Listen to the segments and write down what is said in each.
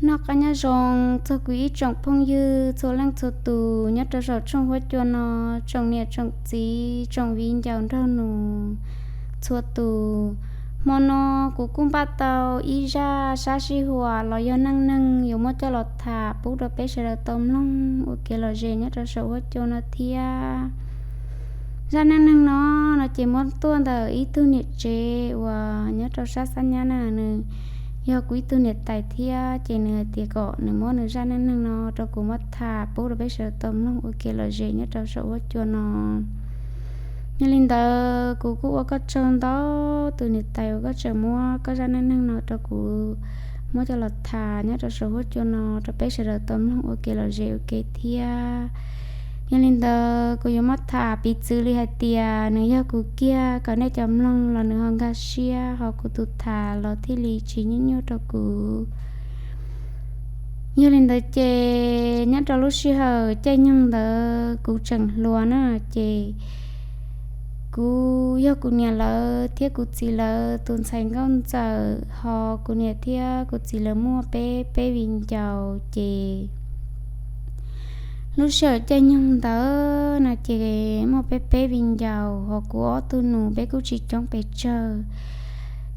Noj qab nyob zoo txog kuv ib tsoom phooj ywg txhua leej txhua tus nyob rau saum tshooj huab cua no, tsoom niam tsoom txiv, tsoom viv ncaus nraug nus txhua tus. Hmo no kuv kuj npaj tau ib zaj sab sij huam los yog neej neeg yuav muab coj los tham pub rau peb sawv daws tau mloog ua kev lom zem nyob rau saum huab cua no thiab. Zaj neej neeg no, no ces muab tuaj ntawm ib tug niam tsev uas nyob rau sab Xab Nyab na, nws yog kuv ib tug niam tais thiab, ces nws hais tias kom nws muab nws zaj neej neeg no rau kuv muab tham pub rau peb sawv daws tau mloog ua kev lom zem nyob rau saum huab cua no. Yog li ntawd kuv kuj ua koj tsaug ntau, tus niam tais uas koj tseem muab koj zaj neej neeg no rau kuv muab coj los tham nyob rau saum huab cua no rau peb sawv daws tau mloog ua kev lom zem ua ke thiab. Yog li ntawd kuv yuav muab tham piv txwv li hais tias nws yog kuv kiag kom nej cov mloog los nws ho nkag siab, ho kuv tus tham los thiaj li tsis nyuaj nyuaj rau kuv. Yog li ntawd ces nyob rau lub sij hawm caij nyoog ntawd kuv tseem hluas na, ces kuv yog kuv niam lawv thiab kuv txiv lawv tus ntxhais nkauj ntxawm, ho kuv niam thiab kuv txiv lawv muaj peb peb viv ncaus ces lub sij hawm caij nyoog ntawd no ces muaj peb peb viv ncaus, ho kuv ob tug nus peb kuj tsis coob pes tsawg.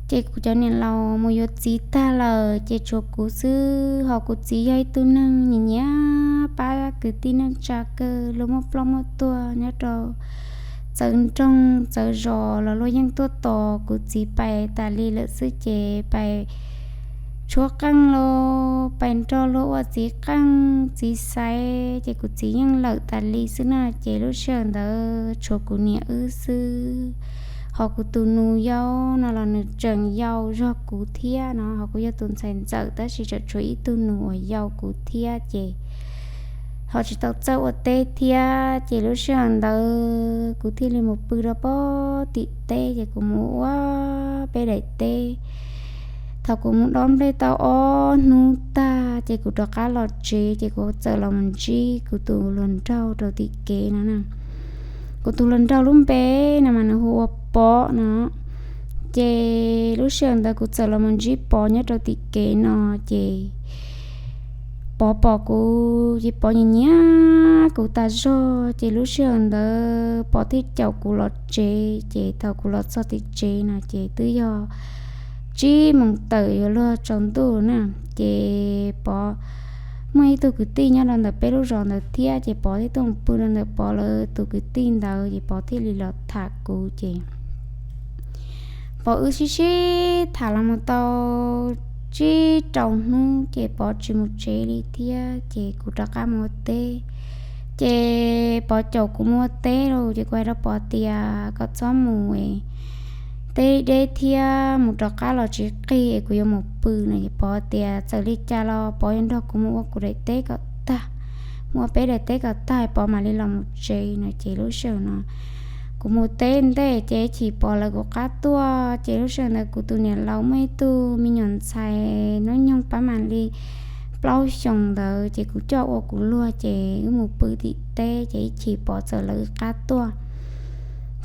Ces kuv cov niam laus mus yuav txiv tag lawm ces tshuav kuv xwb, ho kuv txiv yog ib tug neeg nyiam nyiam pab kwv tij neej tsa kawg, luag muaj ploj muaj tuag nyob rau txawv nroog txawv zos los luag yeej tuaj tos kuv txiv pais tas li lawm xwb ces pais tshuab qeej los pais nrog luag ua txiv qeej txiv xaiv, ces kuv txiv yeej lawm tas li xwb na, ces lub sij hawm ntawd tshuav kuv niam wb xwb. Ho kuv tus nus yau no los nws tseem yau zog kuv thiab no, ho kuv yog tus ntxhais ntxawm tab sis tseem tshuav ib tug nus uas yau kuv thiab ces ho tsis tau txawj ua teb thiab, ces lub sij hawm ntawd kuv thiaj li mus pw rau pem tim teb, ces kuv mus ua peb daim teb. Thaum kuv mus dob nplej tau ob hnub tag ces kuv rov qab los tsev, ces kuv txawm los mus ntsib kuv tus hluas nraug rau tim kev no na. Kuv tus hluas nraug lub npe no mas nws hu ua Pov no. Ces lub sij hawm ntawd kuv txawm los mus ntsib Pov nyob rau tim kev no, ces Pov pom kuv ces Pov nyiam nyiam kuv tas zog, ces lub sij hawm ntawd Pov thiaj caum kuv los tsev. Ces thaum kuv los txog tim tsev no ces twb yog tsib moos tawm yuav luag tsaus ntuj na, ces Pov muaj ib tug kwv tij nyob rau ntawm peb lub zos ntawd thiab, ces Pov thiaj tuaj mus pw rau ntawm Pov lawv tus kwv tij ntawd, ces Pov thiaj li los tham kuv ces Pov wb sib sib tham los mus tau tsib rau hnub ces Pov tsis mus tsev li thiab, ces kuv rov qab mus ua teb. Ces Pov caum kuv mus ua teb lauj, ces kuv hais rau Pov tias kom txhob mus teb deb thiab mus rov qab los tsis qig es kuv yuav mus pw no, ces Pov tias txawm li cas los Pov yuav nrog kuv mus ua kuv daim teb kom tag, mus ua peb daim teb kom tag Pov mam li los mus tsev no. Ces lub sij hawm no kuv mus teb ntej ces ib chim Pov lawv kuv qab tuaj, ces lub sij hawm ntawd kuv tus niam laus muaj ib tug me nyuam ntxhais hnub nyoog pab mam li plaub xyoos ntawd, ces kuv coj ua kuv luag ces wb mus pw tim teb, ces ib chim Pov txawm lawv wb qab tuaj.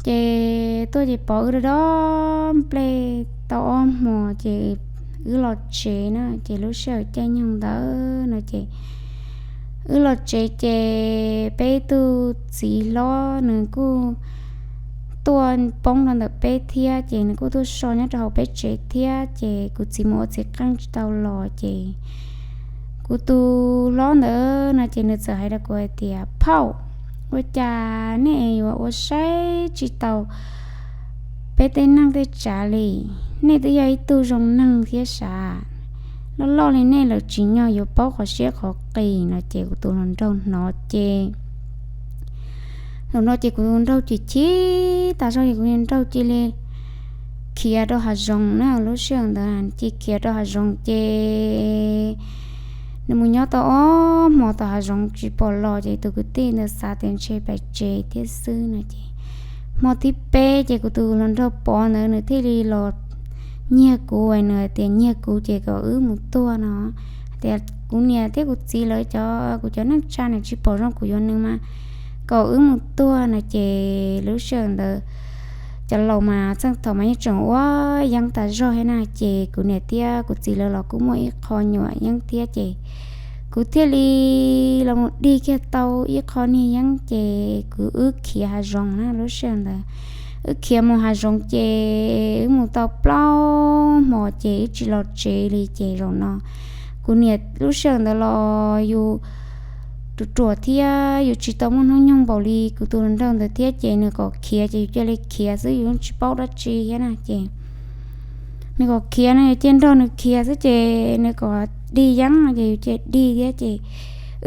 Ces tuaj ces Pov wb dob nplej tau ob hmos ces wb los tsev na, ces lub sij hawm caij nyoog ntawd no ces wb los tsev ces peb tug txiv hlob nws kuj tuaj poob rau ntawm peb thiab, ces nws kuj tuaj so nyob rau hauv peb tsev thiab, ces kuv txiv mus ua txiv qeej tsis tau los ces kuv tus hlob ntawd no ces nws txawm hais rau kuv hais tias, Phauj, ua cas nej yuav ua saib tsis taus peb tej neej tej tsav li? Nej twb yog ib tug zoo neeg thiab sav, loj loj li nej lawm tsim nyog yuav paub qhov siab qhov qis no. Ces kuv tus hluas nraug hnov ces thaum no ces kuv tus nraug chim chim tas zog, ces kuv tus nraug cia li khiav rau hav zoov na. Lub sij hawm ntawd ces khiav rau hav zoov ces nws mus nyob tau ob hmo tom hav zoov tsis pom los, ces tus kwv tij ntawd xav tias ntshe pais tsev thiab xwb no. Ces hmo thib peb ces kuv tus hluas nraug Pov ntawd nws thiaj li los nyiag kuv, nws hais tias nyiag kuv ces kom wb mus tuag no, hais tias kuv niam thiab kuv txiv lawv cov, kuv cov neej tsa nws tsis pom zoo kuv yuav nws mas kom wb mus tuag no. Ces lub sij hawm ntawd cov laus mas txheej thaum mas yeej tseem ua yeeb tas zog thiab na, ces kuv niam thiab kuv txiv lawv los kuj muaj ib qho nyuam yeeb thiab ces kuv thiaj li los mus dig kiag tau ib qho niag yeeb ces kuv wb khiav hav zoov na. Lub sij hawm ntawd wb khiav mus hav zoov ces wb mus tau plaub hmo ces wb tsis los tsev li ces zaum no kuv niam lub sij hawm ntawd los yus ruam ruam thiab yus tsis tau muaj hnub nyoog npaum li kuv tus hluas nraug ntawd thiab ces nws kom khiav ces yus cia li khiav xwb, yus tsis paub dab tsi thiab na ces nws kom khiav no yus cia nrog nws khiav xwb ces nws kom dig yeeb no ces yus cia dig thiab ces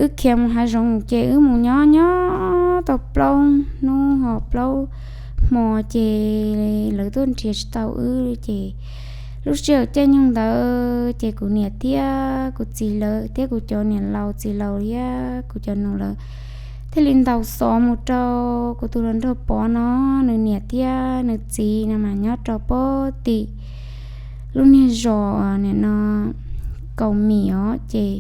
wb khiav mus hav zoov ces wb mus nyob nyob tau plaub hnub ho plaub hmo ces lawv tuaj nrhiav tsis tau wb ces lub sij hawm caij nyoog ntawd ces kuv niam thiab kuv txiv lawv thiab kuv cov niam laus txiv laus thiab kuv cov nus lawv thiaj li ntaus xov mus rau kuv tus hluas nraug Pov no, nws niam thiab nws txiv no mas nyob rau pem tim lub niag zos nim no Kaus Mim os ces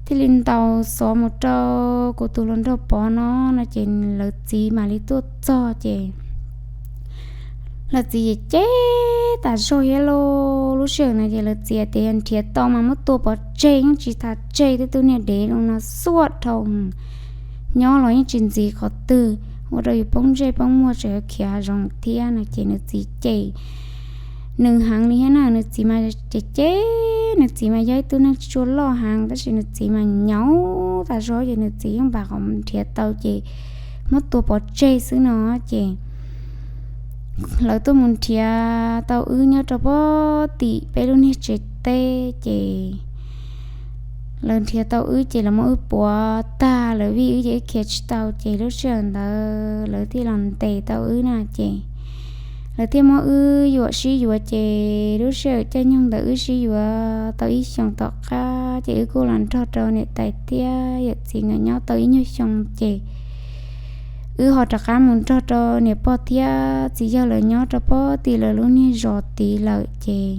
thiaj li ntaus xov mus rau kuv tus hluas nraug Pov no no ces lawv txiv mam li tuaj txog ces lawv txiv ces cem tas zog thiab lauj. Lub sij hawm no ces lawv txiv tias yog nrhiav tau mas muab tua pov tseg, yeej tsis tas tseg tej tug niag dev zoo no xuaj dhau, nyob los yeej tsis ntxiv qhov twg, ua rau yus poob ntsej poob muag tseem yuav khiav hav zoov thiab no ces nws txiv cem nws heev li thiab na. Nws txiv mas cem cem, nws txiv mas yog ib tug neeg tsis tshua loj heev tab sis nws txiv mas nyaum tas zog ces nws txiv yeej npam qhov nrhiav tau ces muab tua pov tseg xwb no ces lawv tuaj mus nrhiav tau wb nyob rau pem tim peb lub niag tsev teb ces lawv nrhiav tau wb ces lawv muab wb puav tag lawm vim wb ces wb khiav tsis tau ces lub sij hawm ntawd lawv thiaj los ntes tau wb na ces lawv thiaj muab wb yuam sib yuav ces lub sij hawm caij nyoog ntawd wb sib yuav tau ib xyoos tom qab ces wb kuj los nrog rau niam tais thiab yawm txiv nkawd nyob tau ib nyuag xyoo ces wb ho rov qab mus nrog rau niam pog thiab txiv yawg lawv nyob rau pem tim lawv lub niag zos tid lawm ces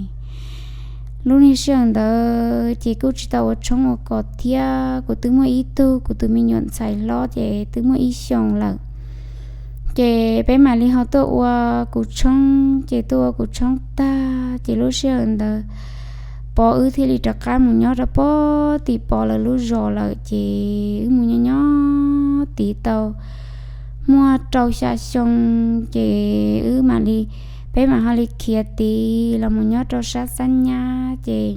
lub niag sij hawm ntawd ces kuj tsis tau ua tshoob ua kos thiab kuv twb muaj ib tug kuv tus me nyuam ntxhais hlob ces twb muaj ib xyoos lawm ces peb mam li ho tuaj ua kuv tshoob ces tuaj ua kuv tshoob tag ces lub sij hawm ntawd Pov wb thiaj li rov qab mus nyob rau pem tim Pov lawv lub zos lawm ces wb mus nyob nyob tid tau muaj rau xya xyoo ces wb mam li, peb mam ho li khiav tid los mus nyob rau sab Xab Nyab ces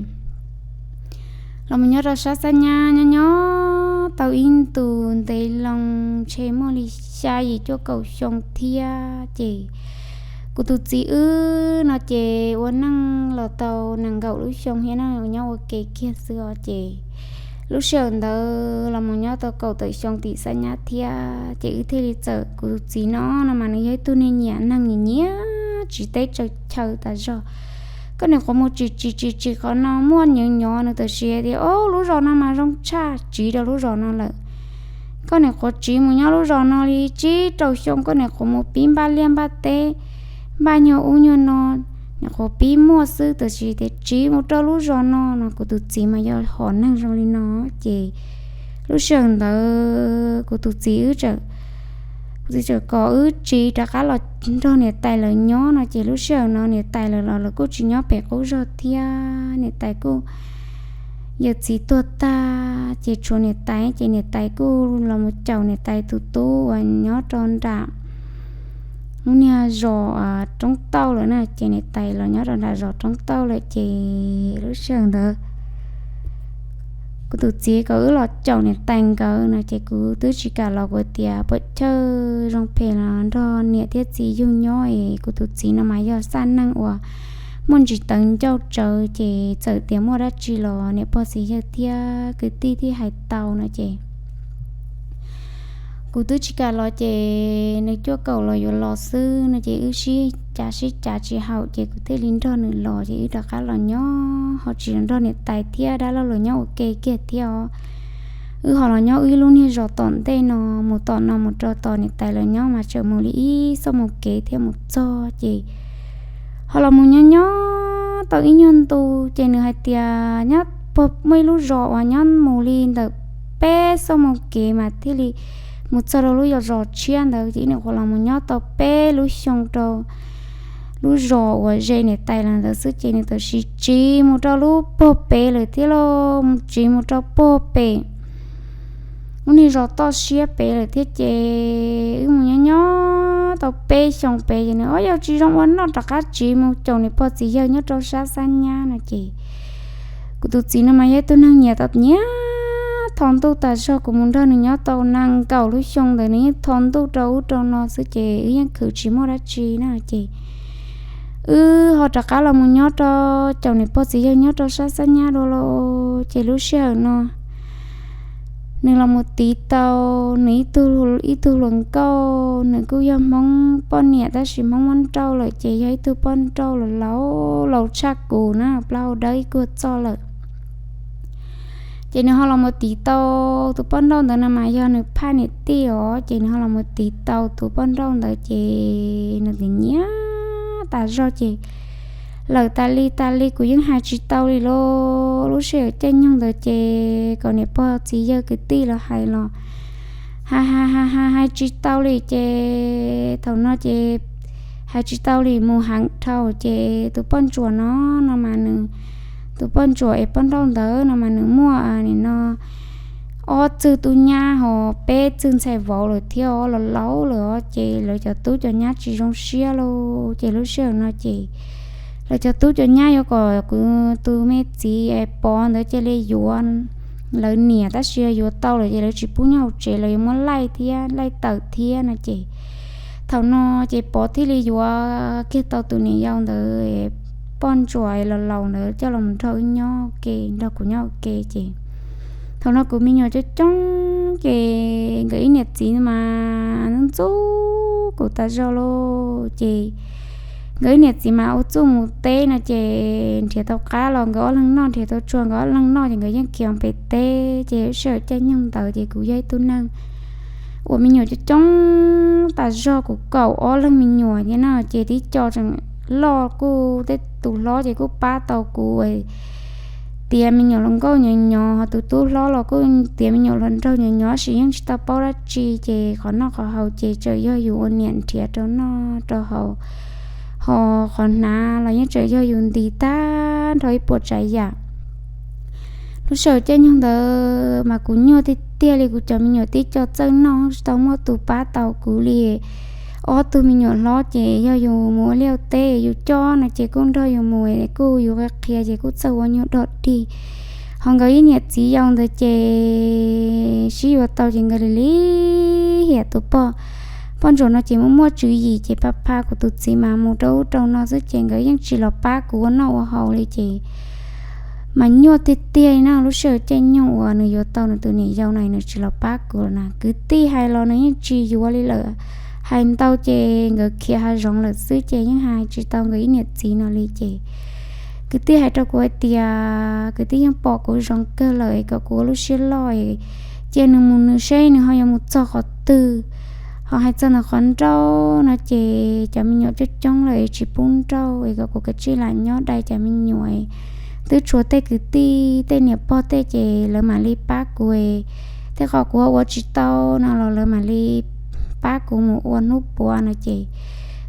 los mus nyob rau sab Xab Nyab nyob nyob tau ib ntus ntev loo ntshe muaj li xya yim cuaj kaum xyoo thiab ces kuv tus txiv wb no ces ua neej los tau nees nkaum lub xyoo thiab no nyob ua ke kiag xwb os ces lub sij hawm ntawd los mus nyob tau kaum tawm xyoo tim Xab Nyab thiab ces wb thiaj li txawm, kuv tus txiv no no mas nws yog ib tug neeg nyiam neeg nyiam tsis teb tsaws chaw tas zog. Koj nim qhuav mus tsim tsim tsim tsim qhov no muaj nyiam nyiam nws tam sim tias o lub zos no mas zoo tshaj, tsiv rau lub zos no lawm. Koj nim qhuav tsiv mus nyob lub zos no li tsib rau xyoo, koj nim qhuav mus pib npaj liaj npaj teb, npaj nyuag ub nyuag no, nim qhuav pib muaj xwb tam sim tias tsiv mus rau lub zos no no. Kuv tus txiv mas yog hom neeg zoo li no ces lub sij hawm ntawd kuv tus txiv wb txawm, kuv txiv txawm kom wb tsiv rov qab los nrog niam tais lawv nyob no ces lub sij hawm no niam tais lawv los lawv kuj tsis nyob pem qub zog thiab, niam tais kuj, yawm txiv tuag tag ces tshuav niam tais ces niam tais kuj los mus caum niam tais tus tub uas nyob rau nram lub niag zos Roob Tauj lawm na ces niam tais los nyob rau nram zos Roob Tauj lawm ces lub sij hawm ntawd kuv tus txiv kom wb los caum niam tais nkawd no ces kuv twb tsis kam los, kuv tias puas chawj zoo phem los nrog niam thiab txiv yug nyob es kuv tus txiv no mas yog xab neeg uas muaj ntsis tawv ncauj tsawv ces txawm tias muaj dab tsi los niam pog txiv yawg thiab kwv tij thiaj hais tau no ces kuv twb tsis kam los ces nws cuaj kaum los yuav los xwb no ces wb sib cav sib cav tsis haum ces kuv thiaj li nrog nws los ces wb rov qab los nyob ho tsis los nrog niam tais thiab dab laug los nyob ua ke kiag thiab os. Wb ho los nyob wb lub niag zos tom ntej no, mus tom no mus rau tom niam tais lawv nyob mas tseem mus li ib xuab moos kev thiab mus txog ces ho los mus nyob nyob tau ib nyuag ntu ces nws hais tias nyob puag muaj ib lub zos uas nyob mus li ntawm peb xuab moos kev mas thiaj li mus txog rau lub zos tshiab ntawd ces wb nim qhuav los mus nyob tau peb lub xyoo rau lub zos uas ze niam tais los ntawd xwb ces nws tam sim tsiv mus rau lub puag pem lawm thiab los mus tsiv mus rau puag pem lub niag zos toj siab pem lawm thiab ces wb mus nyob nyob tau peb xyoos pem ces nws ob yog tsis zoo ua noj rov qab tsiv mus caum niam pog txiv yawg nyob rau sab Xab Nyab no ces kuv tus txiv no mas yog ib tug neeg nyiam tau nyiam tho ntuj tas zog. Kuv mus nrog nws nyob tau nees nkaum lub xyoo ntawd nws yeej tho ntuj rau ub rau no xwb ces wb yeej khwv tsis muaj dab tsi na ces wb ho rov qab los mus nyob rau caum niam pog txiv yawg nyob rau sab Xab Nyab dua los ces lub sij hawm no nws los mus tiv tau nws ib tug, ib tug hluas nkauj, nws kuj yog Hmoob poj niam tab sis Hmoob muab nrauj lawm ces yog ib tug poj nrauj laus laus tshaj kuv na, plaub hau dawb ib kuag txoj lawm. Ces nws ho los mus tiv tau tus poj nrauj ntawd no mas yog nws phaj niam tij os, ces nws ho los mus tiv tau tus poj nrauj ntawd ces nws nim nyiam tas zog ces lawm tas li tas li kuv yeej hais tsis tau li lauj. Lub sij hawm caij nyoog ntawd ces kom niam pog txiv yawg kwv tij los hais los hais hais hais hais tsis tau li ces thaum no ces hais tsis tau li mus heev dhau ces tus poj ntsuam no, no mas nws, tus poj ntsuam es poj nrauj ntawd no mas nws muaj nim no ob txwg tub nyab ho peb txwg ntxhais vauv lawm thiab os, los laus lawm os ces lawv cov tub cov nyab tsis zoo siab lauj. Ces lub sij hawm no ces lawv cov tub cov nyab yuav kom kuv tus me txiv Pov ntawd cia li yuav lawv niam tab sis yog yuav tau lawm ces lawv tsis pub nyob hauv tsev, lawv yuav muab laij thiab laij tawm thiab no ces thaum no ces Pov thiaj li yuav kiag tau tus niam yau ntawd poj ntsuam los laus ntawd coj los nrog wb nyob ua ke, nrog kuv nyob ua ke ces thaum no kuv me nyuam coob coob ces nkawd ib niam txiv mas ntxub kuv tas zog lauj. Ces nkawd ib niam txiv mas ua txuj mus teb no ces nrhiav tau qab los nkawd ob leeg noj, nrhiav tau tsuag nkawd ob leeg noj ces nkawd yeej khiav pem teb. Ces sij hawm caij nyoog ntawd ces kuv yog ib tug neeg uas me nyuam coob coob tas zog, kuv kaum ob leeg me nyuam thiab no ces tib co tseem loj kuj tej tus hlob ces kuj pab tau kuv tiav me nyuam hluas nkauj nyob nyob, ho tus tub hlob los kuj tiav me nyuam hluas nraug nyob nyob, tab sis yeej tsis tau paub dab tsi ces qhov noj qhov haus ces tseem yog yus ua niam nrhiav rau noj rau haus, ho qhov hnav los yeej tseem yog yus ntis tag nrho ib puas tsav yam. Lub sij hawm caij nyoog ntawd mas kuv nyuaj tiag tiag li, kuv cov me nyuam tib co txawj noj tsis tau muaj tus pab tau kuv li. Ob tug me nyuam hlob ces yog yus mus ua liaj teb yus coj no ces kuj nrog yus mus, kuj yus qhia qhia ces kuj txawj ua nyuag dog dig. Ho nkawd ib niam txiv yau ntawd ces sib yuav tau ces nkawd li li hiam tus poj, poj ntsuam no ces muaj muaj tswv yim ces pha pha kuv tus txiv mas mus rau ub rau no xwb ces nkawd yeej tsis los pab kuv ua noj ua haus li ces mas nyuaj tiag tiag li na. Lub sij hawm caij nyoog uas nws yuav tau nws tus niam yau na nws tsis los pab kuv na, kwv tij hais los nws yeej tsis yuav li lawm. Hais ntau ces nkawd khiav hav zoov lawm xwb ces yeej hais tsis tau nkawd ib niam txiv no li ces kwv tij hais rau kuv hais tias kwv tij yeej pom kuv zoo kawg lawm es kom kuv ua lub siab loj, cia nws mus nws seb nws ho yuav mus txog qhov twg. Ho hais txog ntawm qhov nrauj no ces cov me nyuam coob coob lawm es tsis pub nrauj es kom kuv kav tsij lam nyob dai cov me nyuam. Twb tshuav tej kwv tij tej niam pog tej ces lawv mam li pab kuv, tej qhov kuv ua tsis tau no los lawv mam li pab kuv mus ua hnub puav no ces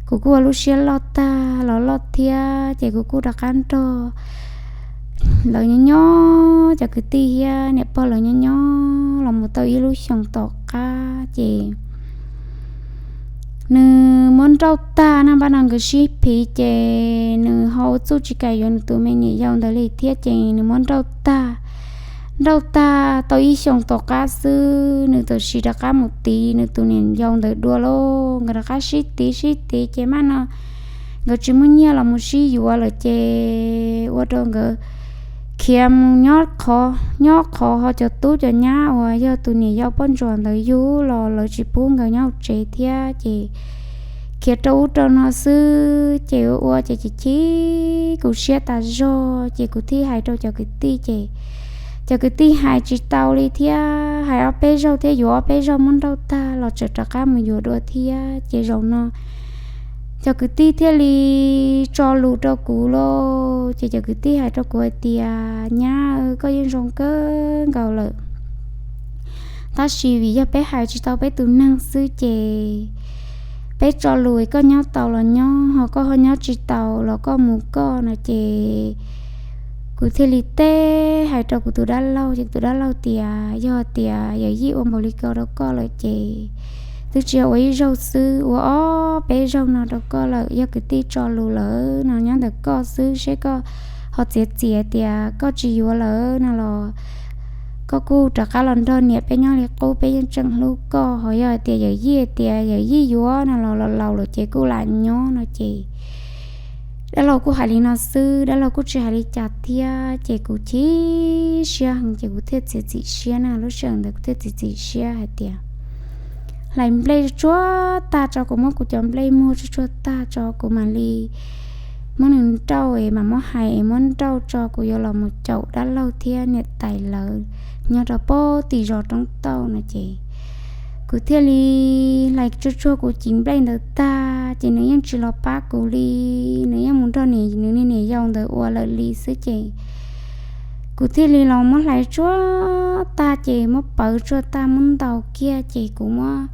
kuv kuj ua lub siab loj tag los loj thiab ces kuv kuj rov qab nrog lawv nyob nyob, cov kwv tij thiab niam pog lawv nyob nyob los mus tau ib lub xyoos tom qab ces nws muab nrauj tag na, npaj no nkawd sib phiv ces nws ho ua txuj tsis kam yuav nws tus me niam yau ntawd li thiab ces nws muab nrauj tag. Nrauj tag tau ib xyoos tom qab xwb nws tam sim rov qab mus tiv nws tus niam yau ntawd dua lauj. Nkawd rov qab sib tiv sib tiv ces npaj no nkawd tsis muaj nyiaj los mus sib yuav lawm ces ua rau nkawd khiav mus nyob qhov, nyob qhov ho cov tub cov nyab uas yog tus niam yau poj ntsuam ntawd yug los lawv tsis pub nkawd nyob hauv tsev thiab ces khiav rau ub rau no xwb ces ua ua ces chim chim kuv siab tas zog ces kuv thiaj hais rau cov kwv tij ces cov kwv tij hais tsis tau li thiab, hais ob peb zaug thiab yuav ob peb zaug muab nrauj tag los tseem rov qab mus yuav dua thiab ces zaum no cov kwv tij thiaj li tso lus rau kuv lauj. Ces cov kwv tij hais rau kuv hais tias, Nyab, koj yeej zoo kawg nkaus lawm, tab sis vim yog peb hais tsis tau peb tus neeg xwb ces peb tso lus, koj nyob tau los nyob, ho koj ho nyob tsis tau los koj mus koj no ces kuv thiaj li teb hais rau kuv tus dab laug, ces tus dab laug tias yog tias yawm yij ua npaum li ko rau koj lawm ces twb tsis yog ua ib zaug xwb, ua ob peb zaug no rau koj lawm, yog kwv tij tso lus lawm no nyob ntawm koj xwb, seb koj ho txiav txim tias koj tsis yuav lawm no los koj kuj rov qab los nrog niam peb nyob li qub, peb yeej tseem hlub koj. Ho yog hais tias yawm yij tias yawm yij yuav no los laus lawm ces kuj lam nyob no ces dab laug kuj hais li no xwb, dab laug kuj tsis hais li cas thiab ces kuv chim siab heev ces kuv thiaj txiav txim siab na, lub sij hawm ntawd kuv thiaj txiav txim siab hais tias hlais nplej tsuag tag tso, kuv muab kuv cov nplej muag tsuag tsuag tag tso kuv mam li muab nws nrauj es mam muab hais es muab nrauj tso, kuv yuav los mus caum dab laug thiab niam tais lawv nyob rau pem tim zos roob tauj no ces kuv thiaj li hlais tsuag tsuag kuv cov nplej ntawd tag ces nws yeej tsis los pab kuv li, nws yeej mus nrog nws niam yau ntawd ua lawm li xwb ces kuv thiaj li los muab hlais tsuag tag ces muab pawv tsuag tag muab ntaus kiag ces kuv muab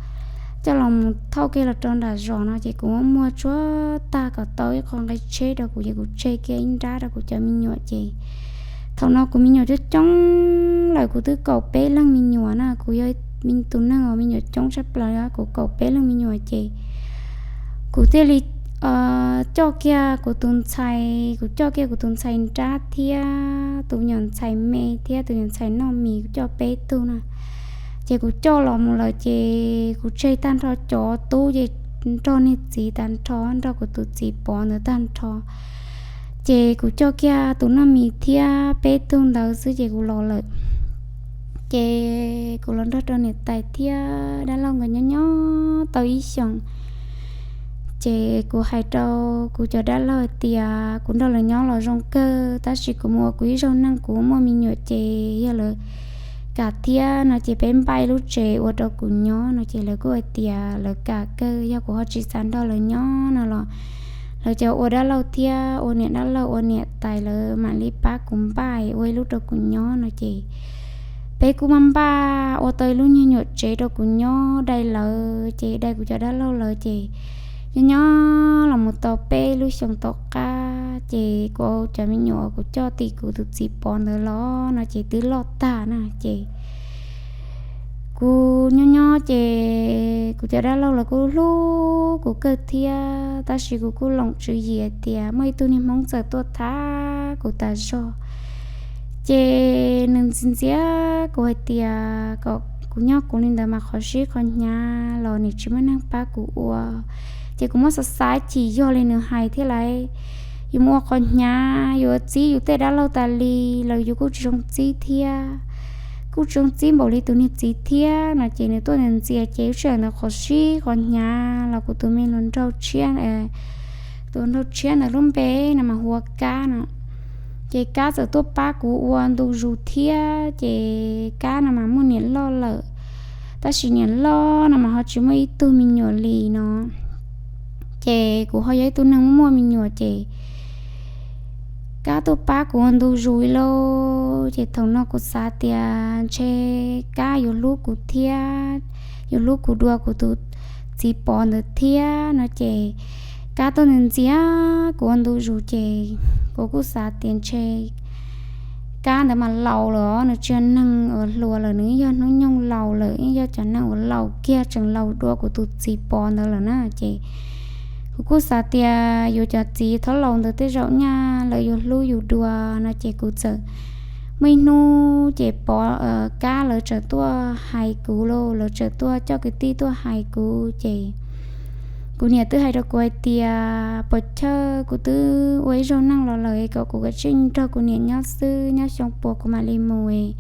coj los mus thauj kiag los rau nram zos no ces kuv muab muag tsuag tag kom tau ib qho nqe tsheb rau kuv ces kuv tseg kiag ib nrab rau kuv cov me nyuam ces thaum no kuv me nyuam coob coob lawm, kuv twb kaum peb leeg me nyuam na, kuv yog tus neeg uas me nyuam coob tshaj plaws, kuv kaum peb leeg me nyuam ces kuv thiaj li coj kiag kuv tus ntxhais, kuv coj kiag kuv tus ntxhais nrab thiab tus nyuam ntxhais me thiab tus nyuam ntxhais noj mis, kuv coj peb tug na. Ces kuv coj los mus lawm ces kuv tseg tag nrho cov tub ces nrog niag txiv tag nrho, nrog kuv tus txiv Pov ntawd tag nrho. Ces kuv coj kiag tus noj mis thiab peb tug ntawd xwb ces kuv los lawm. Ces kuv los nrog rau niam tais thiab dab laug nkawd nyob nyob tau ib xyoos. Ces kuv hais rau kuv cov dab laug hais tias kuv nrog lawv nyob los zoo kawg, tab sis kuv mus ua kuv ib zaug neej, kuv muaj me nyuam ces yog lawv kam thiab no ces peb npaj ib lub tsev ua rau kuv nyob no ces lawv kuj hais tias lawv kam kawg, yog kuv ho tsis xav nrog lawv nyob no los lawv cov ua dab laug thiab ua niam dab laug ua niam tais lawv mam li pab kuv npaj ua ib lub rau kuv nyob no ces peb kuj maj npaj ua tau ib lub nyuag nyuam tsev rau kuv nyob, dai lawv ces dai kuv cov dab laug lawv ces nyob nyob los mus tau peb lub xyoos tom qab ces kuv cov me nyuam kuv coj tim kuv tus txiv Pov ntawd los no ces twb loj tag na ces kuv nyob nyob ces kuv cov dab laug los kuj hlub kuv kawg thiab, tab sis kuv kuj loom tswv yim tias muaj ib tug niag Hmoob txawm tuaj thab kuv tas zog. Ces nws ntxias ntxias kuv hais tias kom kuv nyob kuv li ntawd mas qhov sib qhov hnyav los nws tsis muaj neeg pab kuv ua. Ces kuv muab xav xav chim yog li nws hais thiab lauj, yus mus ua qhov hnyav, yus ua txib yus tej dab laug tas li los yus kuj tsis zoo txib thiab, kuj tsis zoo txib npaum li tus niag txiv thiab no ces nws tuaj ntxias ces lub sij hawm ntawd qhov sib qhov hnyav los kuv tus me hluas nraug tshiab, tus nraug tshiab ntawd lub npe no mas hu ua Kab no. Ces Kab txawm tuaj pab kuv ua ntu zus thiab ces Kab no mas muaj niam loj lawm, tab sis niam loj no mas ho tsis muaj ib tug me nyuam li no. Ces kuv ho yog ib tug neeg muaj me nyuam ces Kab tuaj pab kuv ua ntu zus li lauj. Ces thaum no kuv xav tias ntshe Kab yuav hlub kuv thiab, yuav hlub kuv dua kuv tus txiv Pov ntawd thiab no ces Kab tuaj ntxias ntxias kuv ua ntu zus ces kuv kuj xav tias ntshe Kab ntawd mas laus lawm os, nws tsis yog neeg uas hluas lawm, nws yog hnub nyoog laus lawm, yog cov neeg uas laus kiag tseem laus dua kuv tus txiv Pov ntawd lawm na. Ces kuv kuj xav tias yuav cov txiv thaub laus ntawd tej zaum nyaj lawv yuav hlub yus dua no ces kuv txawm muaj ib hnub ces Pov, Kab lawv txawm tuaj hais kuv lauj, lawv txawm tuaj coj kwv tij tuaj hais kuv ces kuv niam twb hais rau kuv hais tias Pov Chawj, kuv twb ua ib zaug neej los lawm es kom kuv kav tsij nrog kuv niam nyob xwb, nyob xyoo puas kuv mam li mus es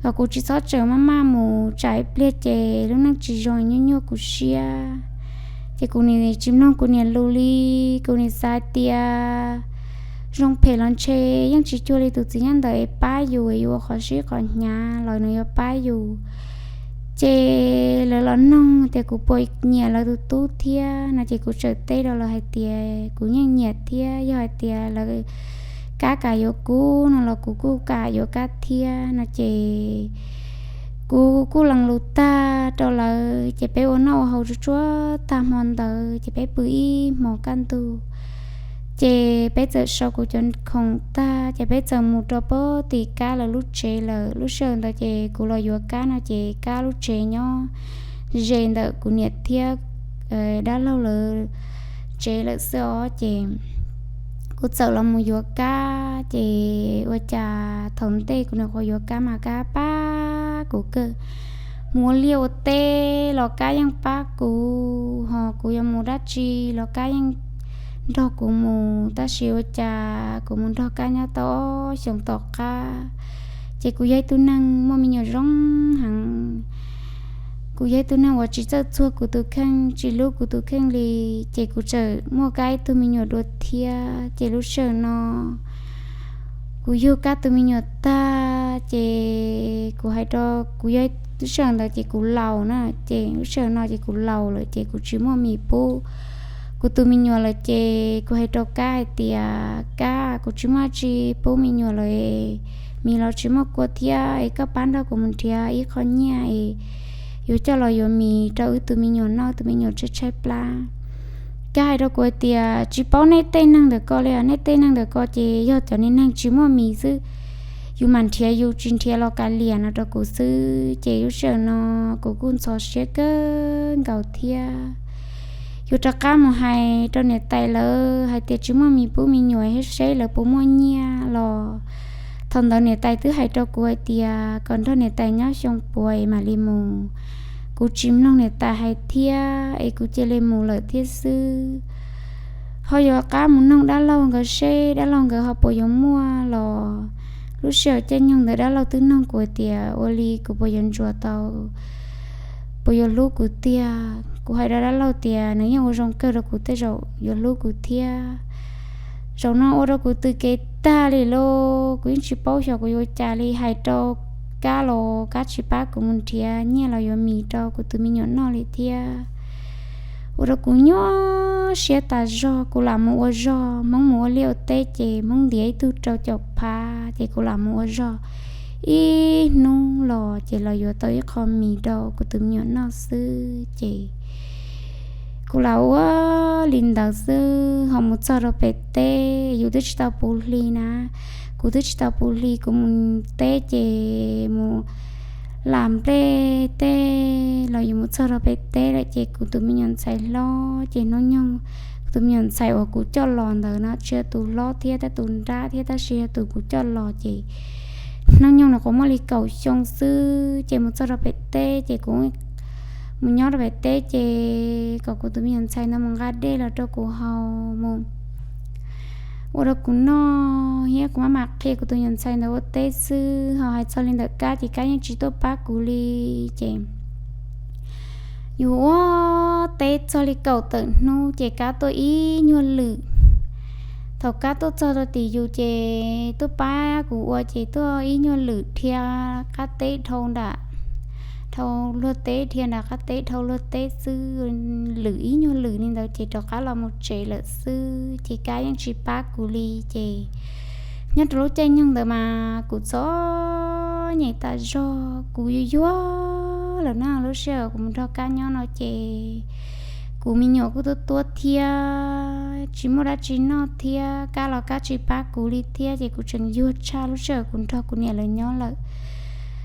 kom kuv tsis txhob tsawm maj maj mus, tsam ib pliag ces lub neej tsis zoo nyuaj nyuaj kuv siab. Ces kuv nim tsis mloog kuv niam lus li, kuv nim xav tias zoo phem los ntshe yeej tsis cuag li tus txiv nyob ntawd es pab yus, yus ua qhov sib qhov hnyav los nws yuav pab yus. Ces lawv los noog tias kuv puas nyiam lawv tus tub thiab no ces kuv txawm teb rau lawv hais tias kuv yeej nyiam thiab, yog hais tias lawv Kab kam yuav kuv no los kuv kuj kam yuav Kab thiab no ces kuv kuj lees lus tag rau lawv ces peb ua noj ua haus tsuag tsuag tag hmo ntawd ces peb pw ib hmo kaj ntug. Ces peb txawm sau kuv cov khoom tag ces peb txawm mus rau pem tim Kab lawv lub tsev lawm. Lub sij hawm ntawd ces kuv los yuav Kab no ces Kab lub tsev nyob ze ntawm kuv niam thiab dab laug lawv tsev lawm xwb os. Ces kuv txawm los mus yuav Kab ces ua cas thaum ntej kuv nyuam qhuav yuav Kab mas Kab pab kuv kawg. Mus ua liaj ua teb los Kab yeej pab kuv, ho kuv yuav mus dab tsi los Kab yeej nrog kuv mus. Tab sis ua cas kuv mus nrog Kab nyob tau ob xyoos tom qab ces kuv yog ib tug neeg muaj me nyuam zoo heev. Kuv yog ib tug neeg uas tsis txawj txuag kuv tus kheej, tsis hlub kuv tus kheej li, ces kuv txawm muaj Kab ib tug me nyuam dua thiab. Ces lub sij hawm no kuv yug Kab tus me nyuam tag ces kuv hais rau, kuv yog, lub sij hawm ntawd ces kuv laus na, ces lub sij hawm no ces kuv laus lawm ces kuv tsis muaj mis pub kuv tus me nyuam lawm ces kuv hais rau Kab hais tias, Kab, kuv tsis muaj dab tsi pub me nyuam lawm, mis los tsis muaj kua thiab es koj pab nrog kuv mus nrhiav ib qho nyiaj es yuav coj los yuav mis rau wb tus me nyuam noj, tus me nyuam tshaib tshaib plab. Kab hais rau kuv hais tias, tsis paub nej tej neeg ntawm ko li, nej tej neeg ntawm ko ces yog cov niag neeg tsis muaj mis xwb, yus mam nrhiav yus tsis nrhiav los kav liam no rau kuv xwb. Ces lub sij hawm no kuv kuj ntxhov siab kawg nkaus thiab. Yuav rov qab mus hais rau niam tais lawv hais tias tsis muaj mis pub me nyuam thiab seb lawv puas muaj nyiaj los. Thaum ntawd niam tais twb hais rau kuv hais tias kom nrog niam tais nyob xyoo puav es mam li mus. Kuv tsis mloog niam tais hais thiab es kuv cia li mus lawm thiab xwb. Ho yuav rov qab mus noog dab laug nkawd seb dab laug nkawd ho puas yuav muaj los. Lub sij hawm caij nyoog ntawd dab laug twb noog kuv hais tias ua li kuv puas yuav ntsuas tau, puas yuav hlub kuv tiag. Kuv hais rau dab laug tias nws yeej ua zoo kawg rau kuv, tej zaum yuav hlub kuv thiab. Zaum no ua rau kuv tws kev tag li lauj, kuv yeej tsis paub xyov kuv yuav ua cas li. Hais rau Kab los Kab tsis pab kuv mus nrhiav nyiaj los yuav mis rau kuv tus me nyuam noj li thiab. Ua rau kuv nyuaj siab tas zog, kuv lam mus ua zog, Hmoob mus ua liaj ua teb ces Hmoob ntiav ib tug rau caum phav ces kuv lam mus ua zog ib hnub los ces los yuav tau ib qho mis rau kuv tus me nyuam noj xwb ces kuv lam ua li ntawd xwb. Ho mus txog rau pem teb, yus twb tsis tau puv hli na, kuv twb tsis tau puv hli kuv mus teb ces mus lam nplej teb los yus mus txog rau pem teb lawm ces kuv tus me nyuam ntxhais hlob ces hnub nyoog, kuv tus me nyuam ntxhais uas kuv coj los ntawd no tsis yog tus hlob thiab, tab tus nrab thiab, tab sis yog tus kuv coj los ces hnub nyoog nws nyuam qhuav muaj li kaum xyoo xwb ces mus txog rau pem teb ces kuv mus nyob rau pem teb ces kom kuv tus me nyuam ntxhais ntawd mus nqa dej los rau kuv haus mus ua rau kuv noj thiab kuv maj mam qhia kuv tus me nyuam ntxhais ntawd ua teb xwb. Ho hais txog li ntawm Kab ces Kab yeej tsis tuaj pab kuv li ces yus ua teb txog li kaum tawm hnub ces Kab tuaj ib nyuag lwm. Thaum Kab tuaj txog rau tim yus ces tuaj pab kuv ua ces tuaj ib nyuag lwm dhia qab teb dhau nram, dhau luag teb, dhia nram qab teb dhau luag teb xwb, lwm ib nyuag lwm li ntawd ces rov qab los mus tsev lawm xwb ces Kab yeej tsis pab kuv li ces nyob rau lub caij nyoog ntawd mas kuv txom nyem tas zog, kuv yuag yuag lawm na. Lub sij hawm kuv mus nrog Kab nyob no ces kuv me nyuam kuj tuab tuab thiab tsis muaj dab tsi noj thiab, Kab los Kab tsis pab kuv li thiab ces kuv tseem yuag tshaj lub sij hawm kuv nrog kuv niam lawv nyob lawm.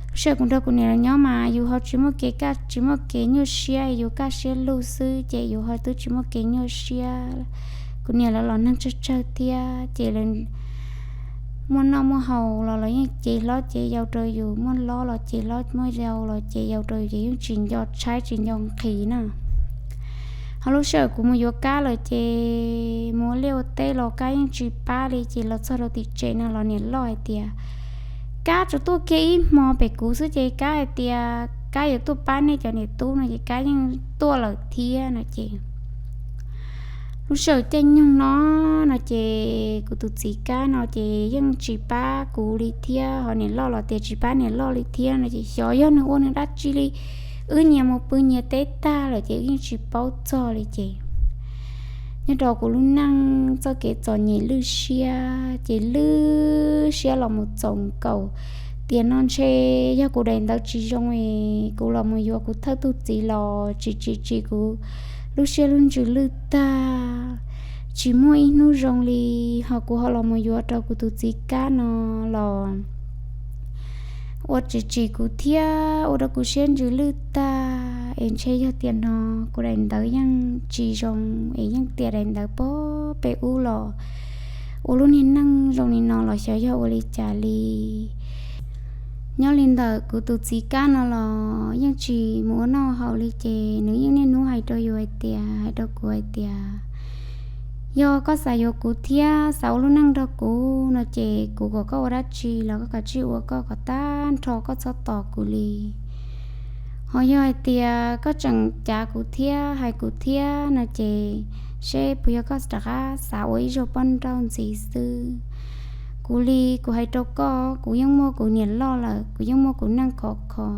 Lub sij hawm kuv nrog kuv niam lawv nyob mas yus ho tsis muaj kev kaj, tsis muaj kev nyuaj siab, yus kaj siab lug xwb ces yus ho twb tsis muaj kev nyuaj siab. Kuv niam lawv los neeg tsawg tsawg thiab ces lawv muaj noj muaj haus los lawv yeej cev hlob cev yau rau yus, muaj hlob los cev hlob, muaj yau los cev yau rau yus ces yeej tsis nco tshaib tsis nco nqhis na. Ho lub sij hawm kuv mus yuav Kab lawm ces mus ua liaj ua teb los Kab yeej tsis pab li ces los txog rau tim tsev no los niam loj hais tias, Kab tsuas tuaj kiag ib hmo pem kuv xwb ces Kab hais tias Kab yuav tuaj pab nej cov niam tub no ces Kab yeej tuaj lawm thiab no ces lub sij hawm caij nyoog no no ces kuv tus txiv Kab no ces yeej tsis pab kuv li thiab, ho niam loj los tias tsis pab niam loj li thiab no ces xyov yog nws ua nws dab tsi li. Wb nyias mus pw nyias teb tag lawm ces wb yeej tsis paub txog li ces nyob rau kuv lub neej txoj kev txom nyem lwj siab ces lwj siab los mus txaus nkaus Tiam no ntshe yog kuv daim ntawv tsis zoo es kuv los mus yuav kuv thawj tug txiv los tsis tsim tsim kuv lub siab lub ntsws lwj tag. Tsis muaj ib hnub zoo li, ho kuv ho los mus yuav rau kuv tus txiv Kab no los ua tsis tsim kuv thiab ua rau kuv siab ntsws lwj tag. Es ntshe yog tiam no kuv daim ntawv yeej tsis zoo es yeej tiam daim ntawv pog pem ub los ua lub niag neej zoo li no los xyov yog ua li cas li. Nyob li ntawm kuv tus txiv Kab no los yeej tsis mus ua noj haus li ces nws yeej niaj hnub hais rau yus hais tias, hais rau kuv hais tias, yog koj xav yuav kuv thiab xav ua lub neej nrog kuv no ces kuv kom koj ua dab tsi los koj kav tsij ua koj kom tag nrho, koj txhob tos kuv li. Ho yog hais tias koj tseem cav kuv thiab hais kuv thiab no ces seb puas yog koj rov qab xav ua ib zaug poj nrauj ntxiv xwb. Kuv li kuv hais rau koj, kuv yeej muaj kuv niam loj lawm, kuv yeej muaj kuv neej khov kho.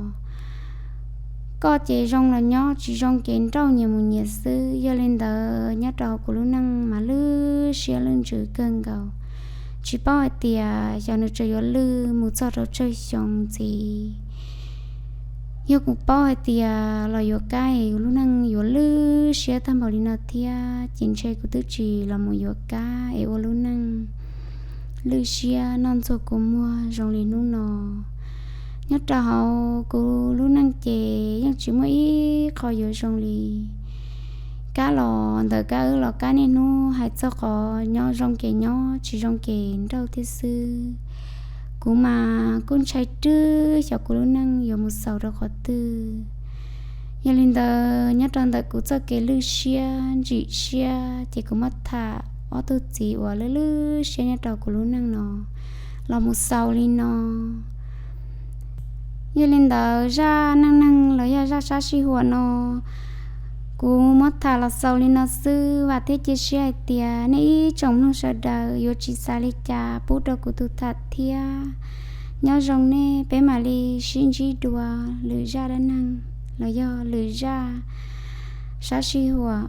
Koj ces zoo los nyob, tsis zoo ces nrauj nyias mus nyias xwb. Yog li ntawd nyob rau hauv kuv lub neej mas lwj siab lwj ntsws kawg nkaus. Tsis paub hais tias xyov nws tseem yuav lwj mus txog rau tsawg xyoo ntxiv. Yog kuv paub hais tias los yuav Kab es kuv lub neej yuav lwj siab tag npaum li no thiab ces ntshe kuv twb tsis los mus yuav Kab es ua lub neej lwj siab noj ntxuag kua muag zoo li hnub no. Nyob rau hauv kuv lub neej ces yeej tsis muaj ib qho yuav zoo li. Kab los ntawm Kab wb los Kab niaj hnub hais txog qhov nyob zoo ces nyob, tsis zoo ces nrauj thiab xwb. Kuv mas kuj ntshai rwg xyov kuv lub neej yuav mus xaus rau qhov twg. Yog li ntawd nyob rau ntawm kuv txoj kev lwj siab ntsim siab ces kuv muab tham ob tug txiv uas lwj lwj siab nyob rau kuv lub neej no los mus xaus li no. Yog li ntawd zaj neej neeg los yog zaj sab sij huam no kuv muab tham los xaus li no xwb. Vam thiab cia siab hais tias nej ib tsoom mloog sawv daws yuav tsis xav li cas pub rau kuv tus tham thiab. Nyob zoo nej, peb mam li sib ntsib dua lwm zaj dab neeg los yog lwm zaj sab sij huam.